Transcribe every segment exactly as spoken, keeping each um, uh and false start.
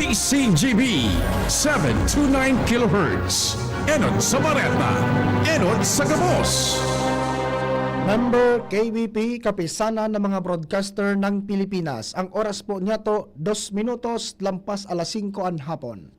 C G B, seven two nine kilohertz. Enot sa bareta, enot sa gabos. Member K B P, Kapisanan ng mga Broadcaster ng Pilipinas. Ang oras po niyato, dos minutos lampas alas singko an hapon.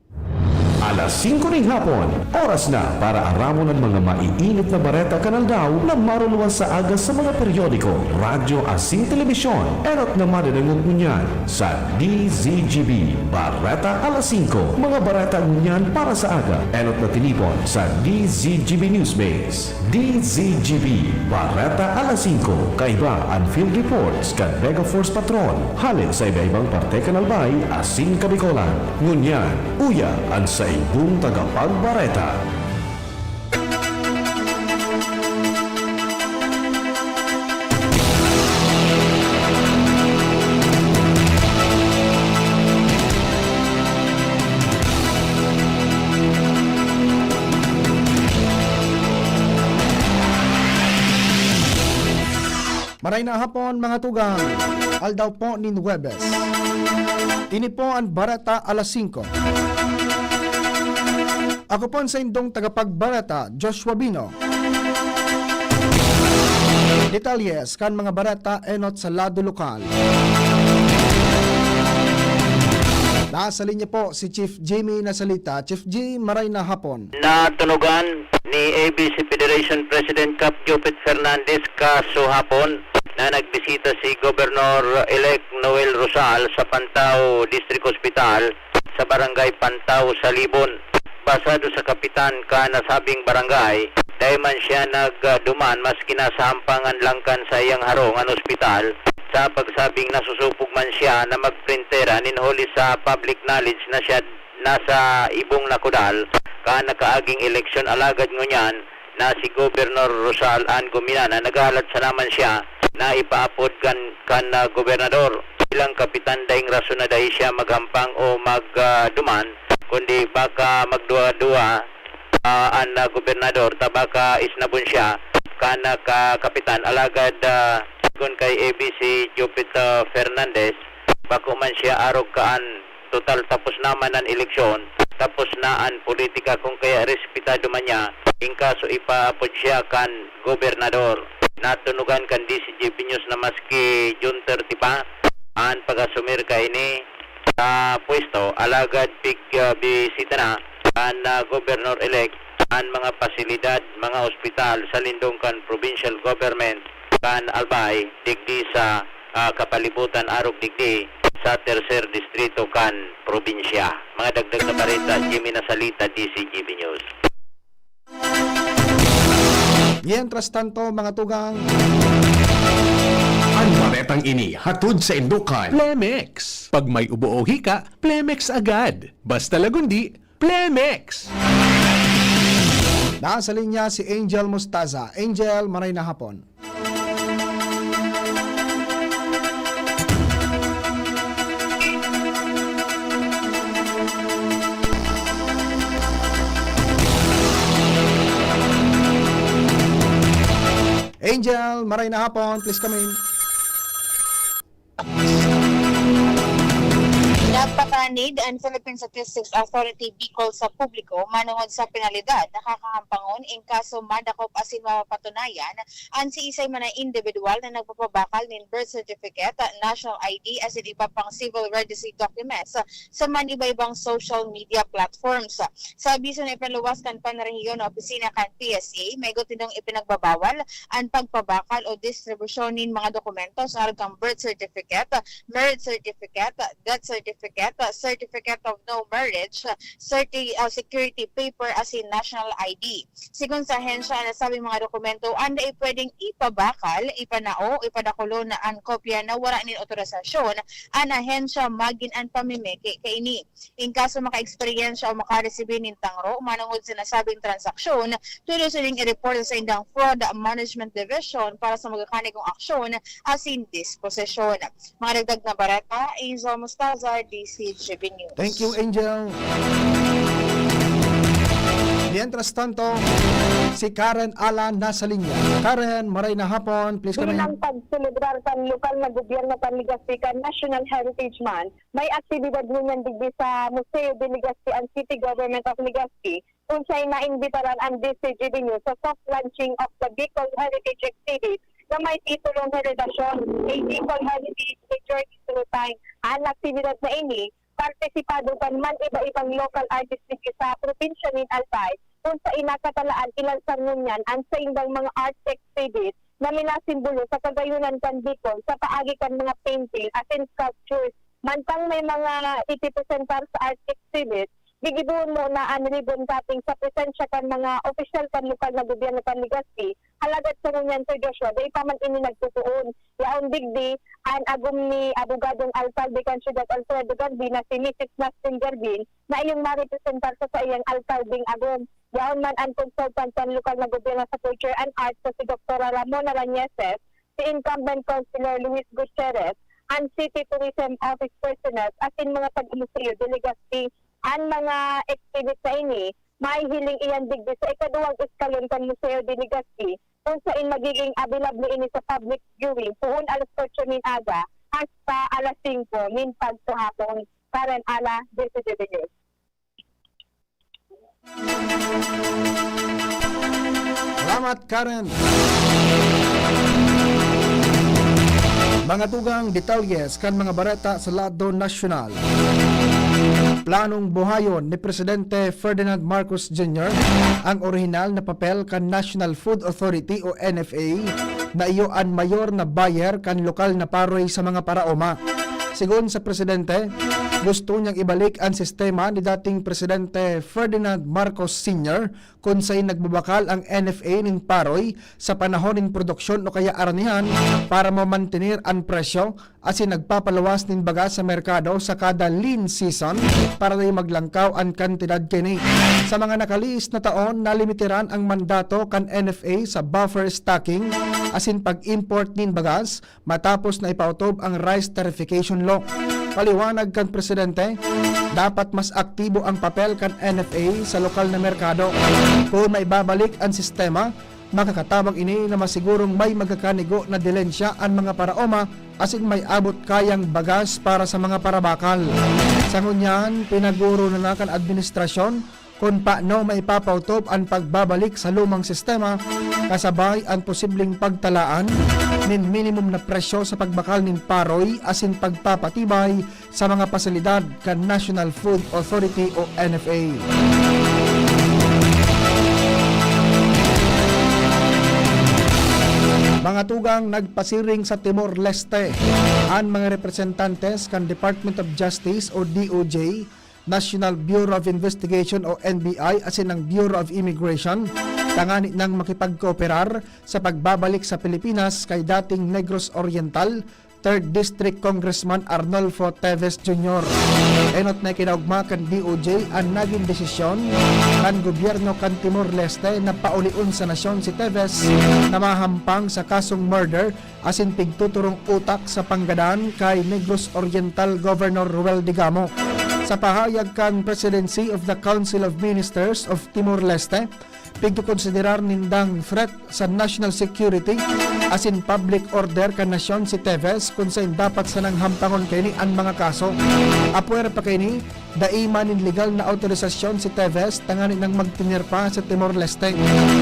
Alas singko ning hapon, oras na para aramon an mga maiinit na bareta kan aldaw na maruluwas sa aga sa mga periodiko, radyo asin telebisyon. Enot na madadangog ngunyan sa D Z G B Bareta Alas Singko. Mga bareta ngunyan para sa aga, enot na tinipon sa D Z G B Newsbase. D Z G B, Bareta Alas Singko, kaiba an field reports kan Mega Force Patrol, hale sa iba-ibang parte kan Albay asin Kabicolan. Ngunyan, uya an saindong tagapagbareta. Maray na hapon, mga tugang. Aldaw po nin Huwebes. Ini po an Bareta Alas Singko. Ako po an saindong tagapagbareta, Joshua Bino. Detalyes kan mga bareta enot sa lado lokal. Nasa linya po si Chief Jimmy Nasalita. Chief G, maray na hapon. Natunugan ni A B C Federation President Kap Jopet Fernandez kasuhapon na nagbisita si Governor-elect Noel Rosal sa Pantao District Hospital sa Barangay Pantao sa Libon. Basado sa kapitan kan nasabing barangay, dai man siya nagduman maski nasa hampangan lang kan saiyang harong an ospital, sa pagsabing nasusupog man siya na magprintera nin huli sa public knowledge na siya nasa ibong na kudal kan nakaaging eleksyon, alagad ngunyan na si Gobernador Rosal an guminana, naghahalat sana man siya na ipaapod kan, kan, ah, gobernador. Bilang kapitan, daing rason na dai siya maghampang o mag, ah, duman, kundi baka magduwa-duwa, ah, an, ah, gobernador, ta baka isnabon siya kan, ah, ka-, kapitan. Alagad, ah, kun kay A B C Jupiter Fernandez, bako man siya arog kaan total tapos naman an eleksyon, tapos na an politika, kung kaya respetado man niya in kaso ipaapod siya kan gobernador. Natunugan kan D Z G B News na maski June thirty pa an pag-asumir kaini sa pwesto, alagad pig, ah, bisita na kan, ah, governor-elect an mga pasilidad, mga ospital sa lindong kan provincial government kan Albay, digdi sa ah, kapalibutan arog digdi sa tercer distrito kan probinsya. Mga dagdag na bareta, Jimmy Nasalita, D Z G B News. Mientras tanto, mga tugang. An baretang ini hatod saindo kan Plemex. Pag may ubo o hika, Plemex agad. Basta Lagundi, Plemex! Nasa linya si Angel Mostaza. Angel, maray na hapon. Angel, maray na hapon. Please come in. Nagpakanid an Philippine Statistics Authority Bicol sa publiko manongod sa penalidad na kakahampangon in kaso madakop asin mapapatunayan an siisay man na indibidwal na nagpapabakal nin birth certificate, national I D asin iba pang civil registry documents sa man iba-ibang social media platforms. Sa abiso na ipinaluwas kan panrehiyon na opisina kan P S A, maygot nindong ipinagbabawal an pagpabakal o distribusyon nin mga dokumento sa arog kan birth certificate, marriage certificate, death certificate, certificate of no marriage, certi-, ah, security paper asin national I D. Sigon sa ahensya, an nasabing mga dokumento an dai pwedeng ipabakal, ipanao, ipadakulon na an kopya na wara nin otorisasyon an ahensya magin an pamimeke kaini. In kaso makaeksperyensya o makaresibi nin tangro manongod sa nasabing transaksyon, tulos ining i-report sa saindang Fraud Management Division para sa magkakanigong aksyon asin disposisyon. Mga dagdag na bareta, Angel Mostaza, D Z G B News. Thank you, Angel. Mientras tanto, si Karen Alan nasa linya. Karen, maray na hapon. Please come in. Bilang pagselebrar kan lokal na gobyerno kan Legazpi kan National Heritage Month, may aktibidad ngunyan digdi sa Museo de Legazpi an City Government of Legazpi, kung saen naimbitaran an D Z G B News sa soft launching of the Bicol Heritage Exhibit na may titulong Heredasyon, A Bicol Heritage, A Journey Through Time. An aktibidad na ini, partisipado kan man iba-ibang local artist digdi sa probinsya nin Albay, kung saen nakatalaan ilansar ngunyan an saindang mga art exhibit na minasimbolo sa kagayonan kan Bicol sa paagi kan mga painting asin sculptures. Mantang may mga ipipresentar sa art exhibit, gigibohon muna an ribbon cutting sa presensya kan mga opisyal kan lokal na gobyerno kan Legazpi. Alagad sa ngunyan, Sir Joshua, dai pa man ini nagtutuon. Yaon digdi an agom ni Abogadong Alkalde kan Syudad Alfredo Garbin na si Misis Nastin Garbin na iyong marepresentar sa saiyang alkaldeng agom. Yaon man an consultant kan lokal na gobyerno sa Culture and Arts na si Doktora Ramona Rañeses, si incumbent Councilor Luis Gutierrez, an City Tourism Office personnel, asin mga taga-Museo de Legazpi. An mga exhibit na ini, mahihiling iyan digdi sa ikaduwang eskalon kan Museo de Legazpi, kung saen magiging available ini sa public viewing poon alas otso nin aga hasta alas singko nin pagkahapon. Karen Alan, D Z G B News. Salamat, Karen. Mga tugang, detalye kan mga bareta sa lado nasyonal. Planong buhayon ni Presidente Ferdinand Marcos Junior ang orihinal na papel kan National Food Authority o N F A, na iyo an mayor na buyer kan lokal na paroy sa mga paraoma. Sigon sa presidente, gusto niyang ibalik an sistema ni dating Presidente Ferdinand Marcos Senior, kun saen nagbabakal ang N F A nin paroy sa panahon nin produksyon o kaya aranihan para mamantener an presyo asin nagpapaluwas nin bagas sa merkado sa kada lean season para dai maglangkaw an kantidad kaini. Sa mga nakalihis na taon, nalimitiran an mandato kan N F A sa buffer stocking asin pag-import nin bagas matapos na ipautob ang Rice Tarification Law. Paliwanag kan presidente, dapat mas aktibo ang papel kan N F A sa lokal na merkado. Kun maibabalik an sistema, makakatabang ini na masigurong may magkakanigo na dilensya an mga paraoma asin may abot kayang bagas para sa mga parabakal. Sa ngunyan, pinagurunana kan administrasyon kun paano maipapautob an pagbabalik sa lumang sistema, kasabay an posibleng pagtalaan nin minimum na presyo sa pagbakal nin paroy asin pagpapatibay sa mga pasilidad kan National Food Authority o N F A. Mga tugang, nagpasiring sa Timor-Leste an mga representantes kan Department of Justice o D O J, National Bureau of Investigation o N B I asin ang Bureau of Immigration, tanganing makipagkooperar sa pagbabalik sa Pilipinas kay dating Negros Oriental Third District Congressman Arnolfo Teves Junior. Enot na ikinaogma kan D O J an nagin desisyon kan gobyerno kan Timor-Leste na paulion sa nasyon si Teves na mahampang sa kasong murder asin pigtuturong utak sa panggadan kay Negros Oriental Governor Roel Digamo. Sa pahayag kan Presidency of the Council of Ministers of Timor-Leste, pigkokonsiderar nindang threat sa national security asin public order kan nasyon si Teves, kun saen dapat sanang hampangon kaini an mga kaso. Apwera pa kaini, dai man nin legal na awtorisasyon si Teves tanganing magtener pa sa Timor-Leste.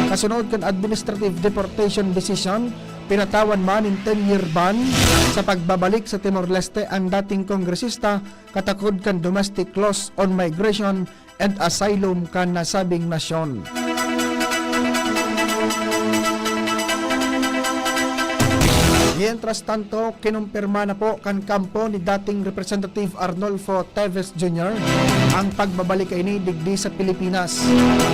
Kasunod kan administrative deportation decision, pinatawan man nin ten-year ban sa pagbabalik sa Timor-Leste ang dating kongresista katakod kan domestic laws on migration and asylum kan nasabing nasyon. Mientras tanto, kinumpirma na po kan kampo ni dating Representative Arnolfo Teves Junior ang pagbabalik kaini digdi sa Pilipinas.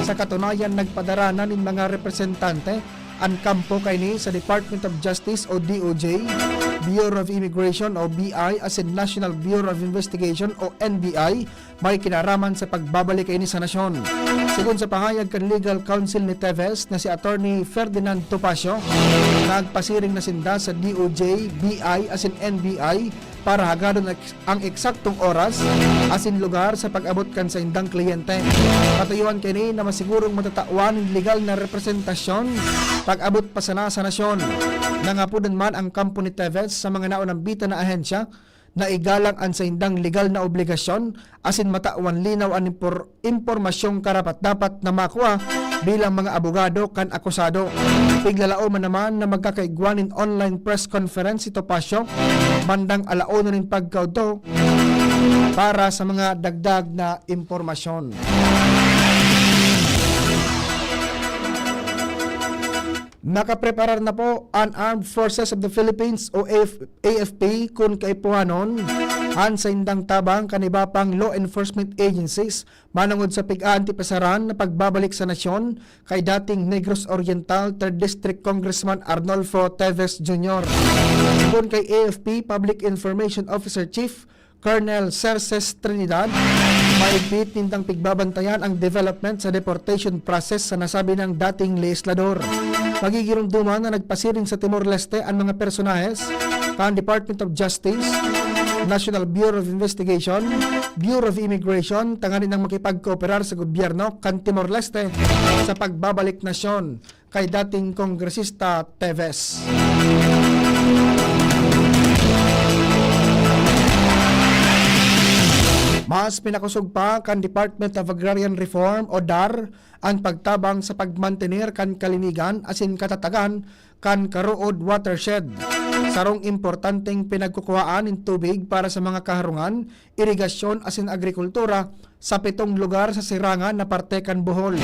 Sa katunayan, nagpadara na nin mga representante an kampo kaini sa Department of Justice o D O J, Bureau of Immigration o B I, asin National Bureau of Investigation o N B I, may kinaraman sa pagbabalik kaini sa nasyon. Sigon sa pahayag kan legal counsel ni Teves na si Attorney Ferdinand Topacio, nagpasiring na sinda sa D O J, B I asin N B I para hagadon ex-, ang eksaktong oras asin lugar sa pag-abot kan saindang kliyente. Patuyuan kaini na masigurong matatawan nin legal na representasyon pag-abot pa sana sa nasyon. Nangapodan man ang kampo ni Teves sa mga naonambitan na ahensya na igalang an saindang legal na obligasyon asin matawan linaw an impor-, impormasyong karapat-dapat na makua bilang mga abogado kan akusado. Piglalaoman naman na magkakaigwa nin online press conference si Topacio bandang alauna nin pagkaudto para sa mga dagdag na impormasyon. Nakapreparar na po an Armed Forces of the Philippines o A F, A F P kun kaipuhanon an saindang tabang kan iba pang law enforcement agencies manongod sa pig-aantipasaran na pagbabalik sa nasyon kay dating Negros Oriental Third District Congressman Arnolfo Teves Junior. Kun kay A F P Public Information Officer Chief Colonel Cerces Trinidad, mahigpit nindang pigbabantayan ang development sa deportation process sa nasabi ng dating legislador. Magigiromdoman na nagpasiring sa Timor-Leste an mga personahes kan Department of Justice, National Bureau of Investigation, Bureau of Immigration, tanganing makipagkooperar sa gobyerno kan Timor-Leste sa pagbabalik nasyon kay dating Kongresista Teves. Mas pinakosog pa kan Department of Agrarian Reform o DAR an pagtabang sa pagmantener kan kalinigan asin katatagan kan Karood Watershed, sarong importanteng pinagkukuhaan nin tubig para sa mga kaharungan, irigasyon asin agrikultura sa pitong lugar sa sirangan na parte kan Bohol.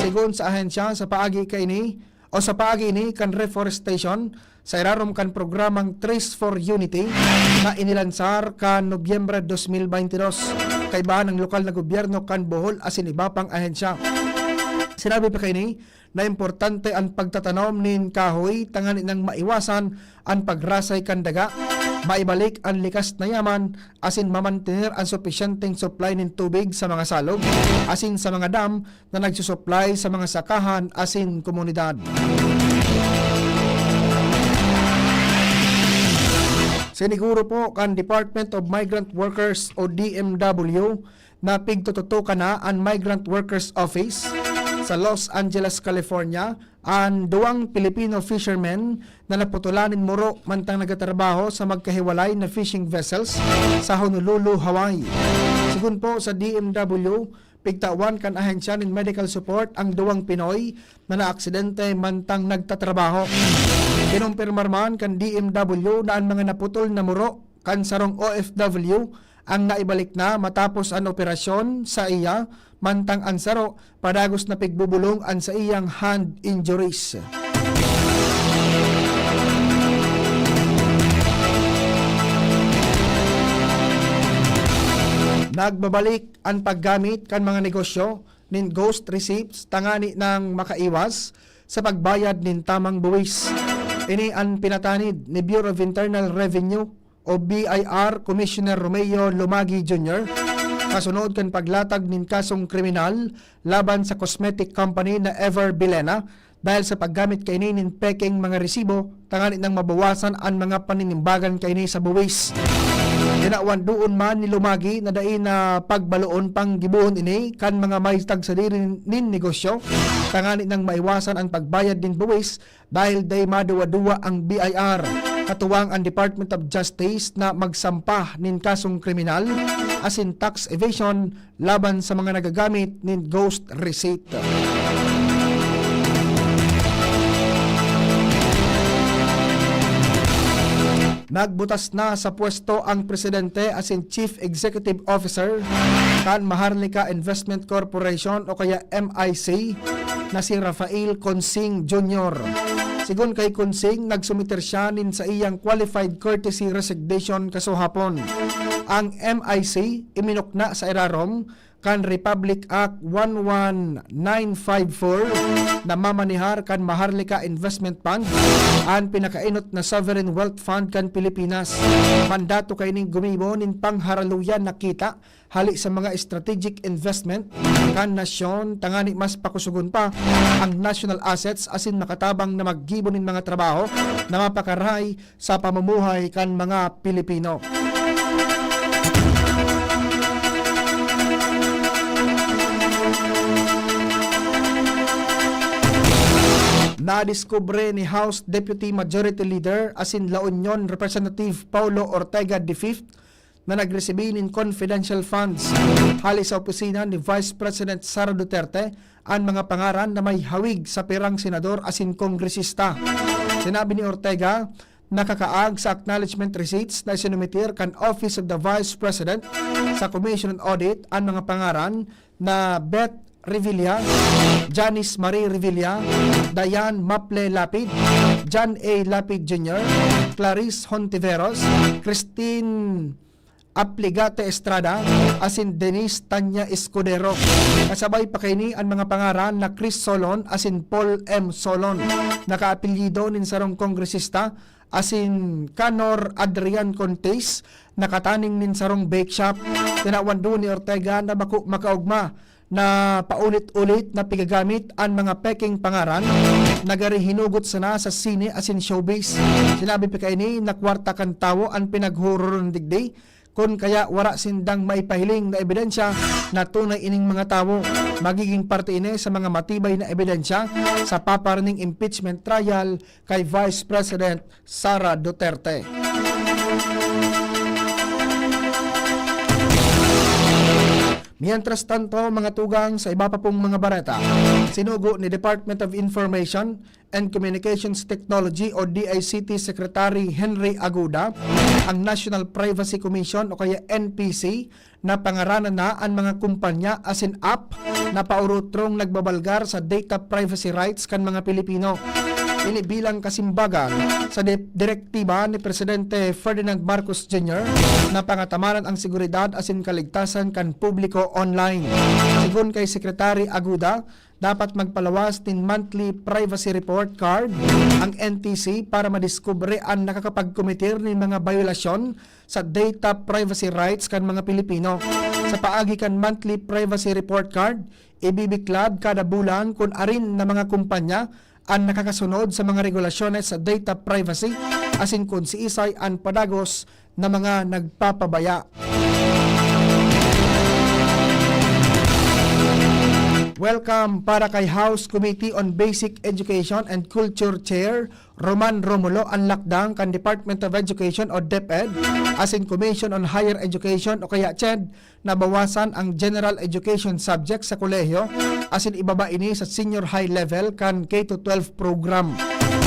Sigon sa ahensya, sa paagi kaini o sa paagi ini kan reforestation, sa irarom kan programang Trees for Unity na inilansar kan Nobyembre dos mil baynte dos, kaibahan ang lokal na gobyerno kan Bohol asin iba pang ahensya. Sinabi pa kaini na importante an pagtatanom nin kahoy tanganing maiwasan an pagrasay kan daga, maibalik an likas na yaman, asin mamantener an supisyenteng supply nin tubig sa mga salog asin sa mga dam na nagsusuplay sa mga sakahan asin komunidad. Siniguro po kan Department of Migrant Workers o D M W na pigtututukan na an Migrant Workers Office sa Los Angeles, California, an duwang Pilipino fishermen na naputolan nin muro mantang nagtatrabaho sa magkahiwalay na fishing vessels sa Honolulu, Hawaii. Sigon po sa D M W, pigtawan kan ahensya nin medical support ang duwang Pinoy na naaksidente mantang nagtatrabaho. Kinumpirmar man kan D M W na an mga naputol na muro kan sarong O F W ang naibalik na matapos an operasyon sa iya, mantang an saro padagos na pigbubulong an saiyang hand injuries. Nagbabalik an paggamit kan mga negosyo nin ghost receipts tanganing makaiwas sa pagbayad nin tamang buwis. Ini an pinatanid ni Bureau of Internal Revenue o B I R Commissioner Romeo Lumagi Junior kasunod kan paglatag nin kasong kriminal laban sa cosmetic company na Ever Bilena dahil sa paggamit kaini nin pekeng mga resibo tanganing mabawasan an mga paninimbagan kaini sa buwis. Tinawan duon man ni Lumagi na dai na pagbaloon pang gibohon ini kan mga may tagsadiri nin negosyo tanganing maiwasan an pagbayad nin buwis dahil dai maduwa-duwa ang B I R. Katuwang an Department of Justice na magsampa nin kasong kriminal asin tax evasion laban sa mga nagagamit nin ghost receipt. Nagbutas na sa pwesto ang presidente asin Chief Executive Officer kan Maharlika Investment Corporation o kaya M I C na si Rafael Consing Junior. Sigon kay Consing, nagsumiter siya nin saiyang qualified courtesy resignation kasuhapon. Ang M I C iminukna sa irarom kan Republic Act one one nine five four na mamanihar kan Maharlika Investment Fund, an pinakaenot na sovereign wealth fund kan Pilipinas. Mandato kaining gumibo nin pangharaluyan na kita hali sa mga strategic investment kan nasyon tanganing mas pakusugon pa ang national assets asin makatabang na maggibo nin mga trabaho na mapakarahay sa pamumuhay kan mga Pilipino. Nadiskubre ni House Deputy Majority Leader asin La Union Representative Paulo Ortega the fifth na nagresibi nin confidential funds hali sa opisina ni Vice President Sara Duterte an mga pangaran na may hawig sa pirang senador asin kongresista. Sinabi ni Ortega, nakakaag sa acknowledgement receipts na isinumitir kan Office of the Vice President sa Commission on Audit an mga pangaran na Beth Revilla, Janice Marie Revilla, Diane Maple Lapid, John A. Lapid Junior, Clarice Hontiveros, Christine Apligate Estrada, asin Denise Tanya Escudero. Kasabay pa kaini an mga pangaran na Chris Solon asin Paul M. Solon, nakaapelyido nin sarong kongresista, asin Canor Adrian Contis, nakataning nin sarong bake shop. Tinawan duon ni Ortega na bako makaogma na paulit-ulit na pigagamit an mga pekeng pangaran na gari hinugot sana sa sine asin showbiz. Sinabi pa kaini na kwarta kan tawo an pinaghuroronan digdi, kun kaya wara sindang maipahiling na ebidensya na tunay ining mga tawo. Magiging parte ini sa mga matibay na ebidensya sa paparaning impeachment trial kay Vice President Sara Duterte. Mientras tanto, mga tugang, sa iba pa pong mga bareta, sinugo ni Department of Information and Communications Technology o D I C T Secretary Henry Aguda ang National Privacy Commission o kaya N P C na pangaranan na an mga kumpanya asin app na paurutrong nagbabalgar sa data privacy rights kan mga Pilipino. Ini bilang kasimbagan sa de-, direktiba ni Presidente Ferdinand Marcos Junior na pangatamanan ang seguridad asin kaligtasan kan publiko online. Sigon kay Secretary Aguda, dapat magpalawas nin monthly privacy report card ang N T C para madiskubre an nakakapagkometer nin mga bayolasyon sa data privacy rights kan mga Pilipino. Sa paagi kan monthly privacy report card, ibibiklad kada bulan kun arin na mga kumpanya an nakakasunod sa mga regulasyones sa data privacy asin kun siisay an padagos na mga nagpapabaya. Welcome para kay House Committee on Basic Education and Culture Chair Roman Romulo an lakdang kan Department of Education o DepEd asin Commission on Higher Education o kaya CHED na bawasan ang general education subject sa kolehiyo asin ibaba ini sa senior high level kan K to twelve program.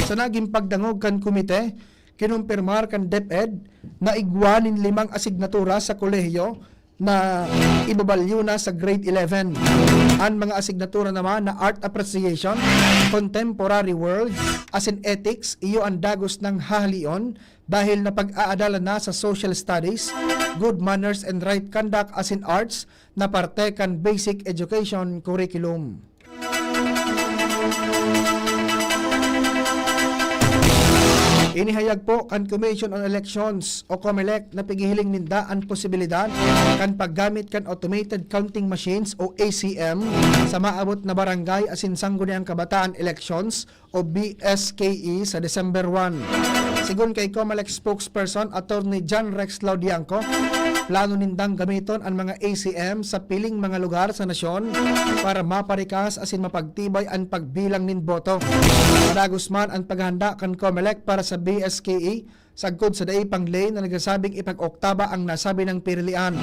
Sa naging pagdangog kan komite, kinumpirmar kan DepEd na igwa nin limang asignatura sa kolehiyo na ibabalyo na sa grade eleven. An mga asignatura naman na Art Appreciation, Contemporary World, asin Ethics, iyo an dagos nang hahalion dahil napag-aadalan na sa Social Studies, Good Manners and Right Conduct asin Arts na parte kan Basic Education Curriculum. Inihayag po kan Commission on Elections o COMELEC na pighihiling ninda an posibilidad kan paggamit kan automated counting machines o A C M sa maabot na barangay asin sangguniang kabataan elections o B S K E sa December one. Sigon kay COMELEC spokesperson Attorney John Rex Laudiangco, plano nindang gamiton an mga A C M sa piling mga lugar sa nasyon para maparikas asin mapagtibay an pagbilang nin boto. Padagos man an paghahanda kan COMELEC para sa B S K E sagkod sa dai pang ley na nagsasabing ipag-oktaba ang nasabing pirilian.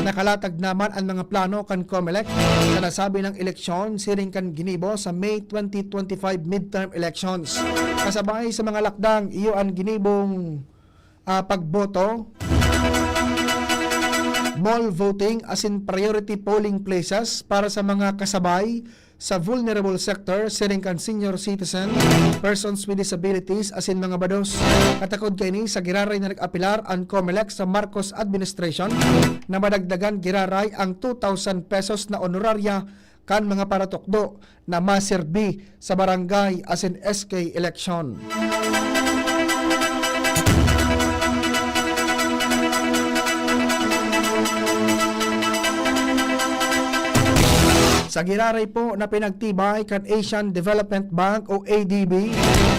Nakalatag naman an mga plano kan COMELEC sa nasabing eleksyon siring kan ginibo sa May twenty twenty-five midterm elections. Kasabay sa mga lakdang, iyo an ginibong, ah, pagboto, mall voting asin priority polling places para sa mga kasabay sa vulnerable sector, siring kan senior citizen, persons with disabilities, asin mga bados. Katakod kaini, sa giraray na nag-apelar an COMELEC sa Marcos administration na madagdagan giraray ang two thousand pesos na honorarya kan mga paratukdo na maserbi sa barangay asin S K eleksyon. Sa giraray po na pinagtibay kan Asian Development Bank o A D B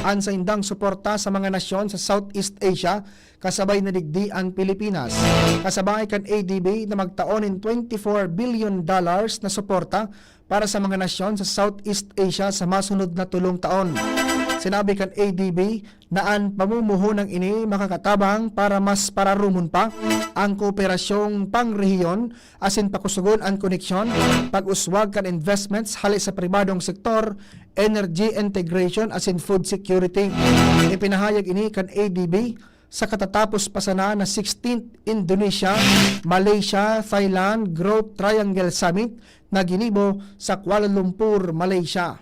an saindang suporta sa mga nasyon sa Southeast Asia, kasabay na digdi an Pilipinas. Kasabay kan A D B na magtao nin twenty-four billion dollars na suporta para sa mga nasyon sa Southeast Asia sa masunod na tolong taon. Sinabi kan A D B na an pamumuhonang ini makakatabang para mas pararumon pa ang kooperasyong pangrehiyon asin pakusugon an koneksyon, pag-uswag kan investments hale sa pribadong sektor, energy integration asin food security. Ipinahayag ini kan A D B sa katatapos pa sana na sixteenth Indonesia, Malaysia, Thailand Growth Triangle Summit na ginibo sa Kuala Lumpur, Malaysia.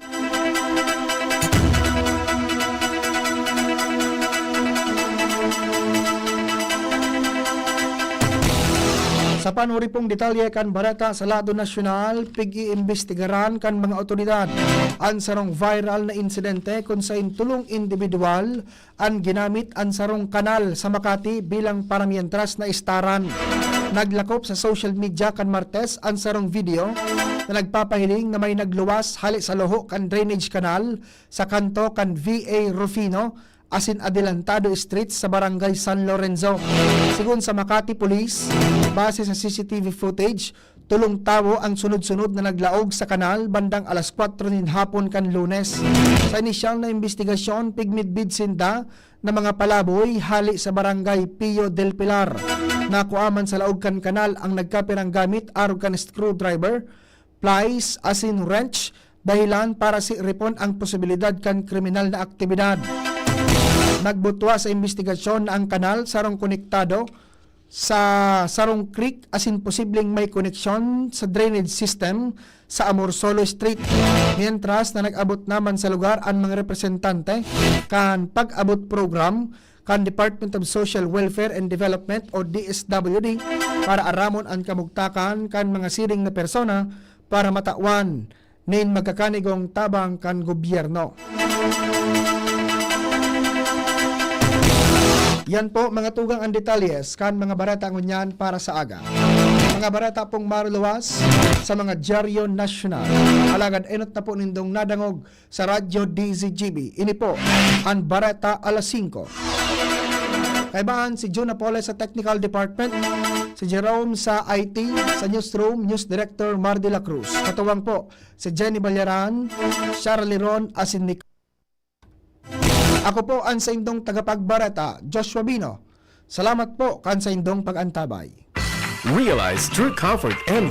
Sa panuri pong detalye kan bareta sa lado nasyonal, pig-iimbestigaran kan mga awtoridad an sarong viral na insidente kun sain tolong indibidwal an ginamit an sarong kanal sa Makati bilang paramientras na istaran. Naglakop sa social media kan Martes an sarong video na nagpapahiling na may nagluwas hale sa loho kan drainage canal sa kanto kan V A Rufino asin Adelantado Street sa Barangay San Lorenzo. Sigon sa Makati Police, base sa C C T V footage, tolong tawo ang sunod-sunod na naglaog sa kanal bandang alas kwatro nin hapon kan Lunes. Sa inisyal na imbestigasyon, pigmidbid sinda na mga palaboy hale sa Barangay Pio del Pilar. Nakua man sa laog kan kanal ang nagkapirang gamit arog kan screwdriver, pliers asin wrench, dahilan para si ripon ang posibilidad kan kriminal na aktibidad. Nagbutwa sa imbestigasyon na ang kanal sarong konektado sa sarong creek asin posibleng may koneksyon sa drainage system sa Amorsolo Street. Mientras na nag-abot naman sa lugar an mga representante kan Pag-abot Program kan Department of Social Welfare and Development o D S W D para aramon an kamugtakan kan mga siring na persona para matawan nin magkakanigong tabang kan gobyerno. Yan po, mga tugang, ang detalyes kan mga bareta ngunyan para sa aga. Mga bareta pong maruluwas sa mga dyaryo nasyonal. Alagad enot na po nindong nadangog sa Radyo D Z G B. Ini po an Bareta Alas Singko. Kaibahan si Jun Napole sa Technical Department, si Jerome sa I T, sa Newsroom, News Director Mar de la Cruz. Katuwang po si Jenny Ballaran, Shara Liron, asin Nick. Ako po an saindong tagapagbareta, Joshua Bino. Salamat po kan saindong pag-antabay. Realize true comfort and